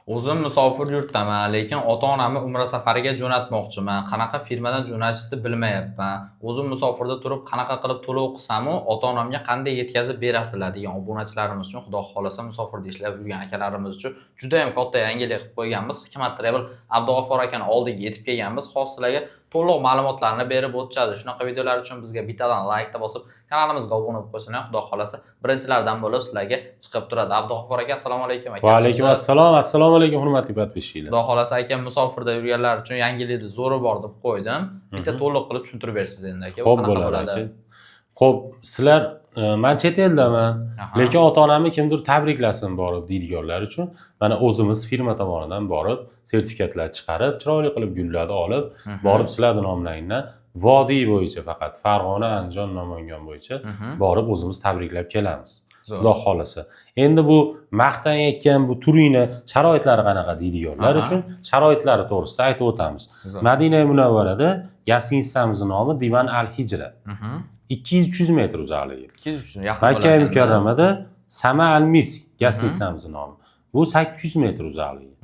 O'zim musofir yurtdaman, lekin ota-onamni umra safariga jo'natmoqchiman. Qanaqa firmadan jo'natishni bilmayapman. O'zim musofirda turib qanaqa qilib to'lov qilsam-u, ota-onamga qanday yetkazib berasizlar degan obunachilarimiz uchun, Xudo xolasa, musofirda ishlab yurgan akalarimiz uchun juda ham katta yangilik qilib qo'yganmiz. Hikmat Travel Abdug'affor akani oldiga yetib kelganmiz. Hozir sizlarga to'liq ma'lumotlarni berib o'tishadi. Shunaqa videolar uchun bizga bittadan laykni bosib, kanalimizga obuna bo'lib qo'ysalar, Xudo xolasa, birinchilardan bo'lib sizlarga chiqib turadi. Abdug'affor aka, assalomu alaykum aka. Va alaykum assalom. Assalomu alaykum, hurmatli подписчик lar. Xudo xolasa aka, musofirda yurganlar uchun yangilikni zo'ri bor deb qo'ydim. Bitta to'liq qilib tushuntirib bersiz endi aka. Bu Xo'p, qanaqa bo'ladi aka. Xo'p, sizlar man chet eldaman, lekin ota-onamni kimdir tabriklasin borib deydiganlar uchun mana o'zimiz firma tomonidan borib, sertifikatlar chiqarib, chiroyli qilib gullarni olib, borib sizlarni nomlaringdan vodiy bo'yicha, faqat Farg'ona, Andijon, Namangan bo'yicha borib o'zimiz tabriklab kelamiz. Zo'r. Xudo xohlasa. Endi bu maqtanayotgan bu turingni sharoitlari qanaqa deydiganlar uchun sharoitlari to'g'risida aytib o'tamiz. Zo'r. Madina Munavvarada гостиница mizni nomi Divan Al Hijra. 200-300 metr uzoqligi. 200 uchun yaqin Makka bo'larkan-da. Mukarramada Sama Al Misk гостиница mizni nomi. Bu 800 metr uzoqligi.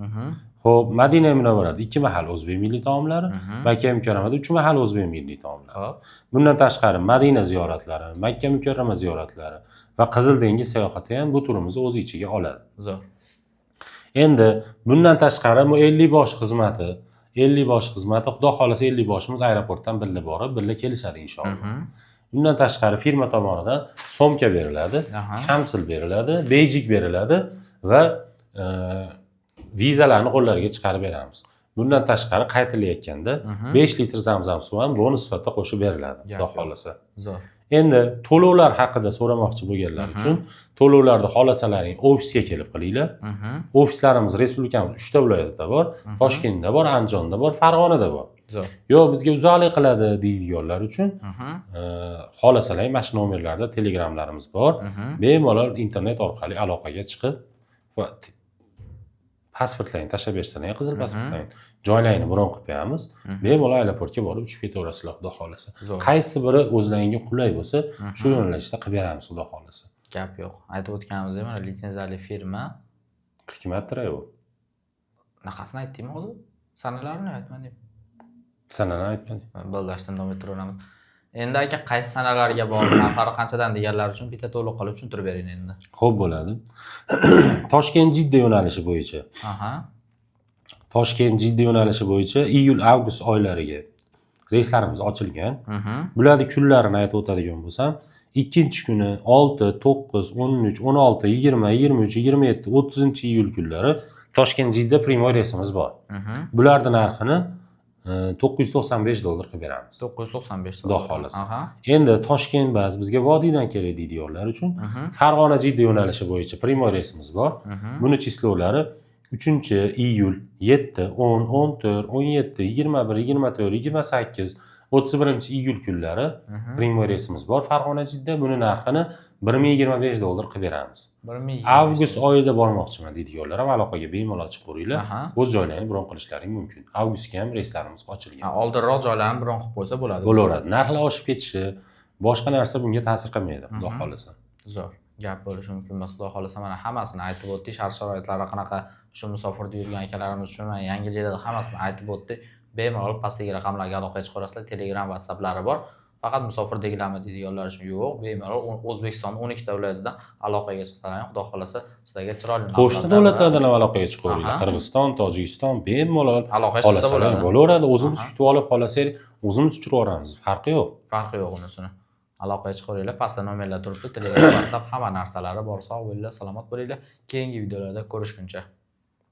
Xo'p, Madina Munavvarada ikki mahal o'zbek milliy taomlari, Makka Mukarramada uch mahal o'zbek milliy taomlari. Bundan tashqari Madina ziyoratlari, Makka Mukarrama ziyoratlari va Qizil dengiz sayohati ham bu turimizni o'z ichiga oladi. Zo'r. Endi bundan tashqari bu 50 bosh xizmati, 50 bosh xizmati, Xudo xohlasa, 50 boshimiz aeroportdan birga borib, birga kelishadi inshaalloh. Bundan tashqari firma tomonidan сумка beriladi, kamsil beriladi, beyjik beriladi va vizalarni qo'llariga chiqarib beramiz. Bundan tashqari qaytilayotganda 5 litr zamzam suvi ham bonus sifatida qo'shib beriladi, Gap Xudo yo'q. xohlasa. Zo'r. Endi to'lovlar haqida so'ramoqchi bo'lganlar uchun to'lovlarni xohlasalaring ofisga kelib qilinglar. Ofislarimiz respublikamiz uchta viloyatida bor. Toshkentda bor, Andijonda bor, Farg'onada bor. Zo'r. Yo'q, bizga uzoqlik qiladi deydiganlar uchun xohlasalar mana shu nomerlarda telegramlarimiz bor. Bemalol internet orqali aloqaga chiqib va pasportlaringni tashlab bersalaring, qizil pasportlaringni, joylaringni bron qilib qo'yamiz. Bemalol aeroportga borib uchib ketaverasizlar, Xudo xohlasa. Zo'r. Qaysi biri o'zlaringga qulay bo'lsa, shu yo'nalishda qilib beramiz, Xudo xohlasa. Gap yo'q. Aytib o'tganimizdek, mana litsenziyali firma. Hikmat Travel. Naqasini aytdingmi hozir? Sanalarini aytmadim. Sanani aytmadik. Bo'ldi, davom ettiraveramiz. Endi aka, qaysi sanalarga bor, narxlari qanchadan deganlar uchun bitta to'liq qilib tushuntirib bering endi. Xo'p, bo'ladi. Toshkent Jidda yo'nalishi bo'yicha. Toshkent Jidda yo'nalishi bo'yicha iyul, avgust oylariga reyslarimiz ochilgan. Bularni kunlarini aytib o'tadigan bo'lsam, ikkinchi kuni 6, 9, 13, 16, 20, 23, 27, 30-iyul kunlari Toshkent Jidda прямой reysimiz bor. Bularni narxini 995 dollar qilib beramiz. 995 Xudo dollar. xohlasa. Endi Toshkent bas, bizga vodiydan kerak deydiganlar uchun Farg'ona Jidda yo'nalishi bo'yicha прямой reysimiz bor. Buni число lari 3-iyul, 7, 10, 14, 17, 21, 24, 28, 31-iyul kunlari прямой reysimiz bor Farg'ona Jidda. Buni narxini 1025 dollar qilib beramiz. 1025. Avgust oyida bormoqchiman deydiganlar ham aloqaga bemalol chiqaveringlar. O'z joylarini bron qilishlaring mumkin. Avgustga ham reyslarimiz ochilgan. Ha, oldinroq joylarni bron qilib qo'ysa bo'ladi. Bo'laveradi. Narxlar oshib ketishi, boshqa narsa bunga ta'sir qilmaydi, Xudo xohlasa. Zo'r. Gap bo'lishi mumkin emas. Xudo xohlasa, mana hammasini aytib o'tdik. Shart sharoitlari qanaqa, shu musofirda yurgan akalarimiz uchun mana yangiliklarni hammasini aytib o'tdik. Bemalol pastdagi raqamlarga aloqaga chiqaverasizlar. Telegram, WhatsApplari bor. Faqat musofirdagilarmi deydiganlar uchun yo'q, bemalol O'zbekistonni 12 ta viloyatidan aloqaga chiqsalar, Xudo xohlasa, sizlarga chiroyli Qo'shni narxlarda davlatlardan ham aloqaga chiqaveringlar. Qirg'iziston, Tojikiston bemalol Aloqaga chiqsa xohlasalar bo'ladi. bo'laveradi. O'zimiz kutib olib, xohlasak, o'zimiz uchirib yuboramiz. Farqi yo'q. Farqi yo'q unisini. Aloqaga chiqaveringlar, pastda nomerlar turibdi, Telegram, WhatsApp, hamma narsalari bor. Sog' bo'linglar, salomat bo'linglar. Keyingi videolarda ko'rishguncha.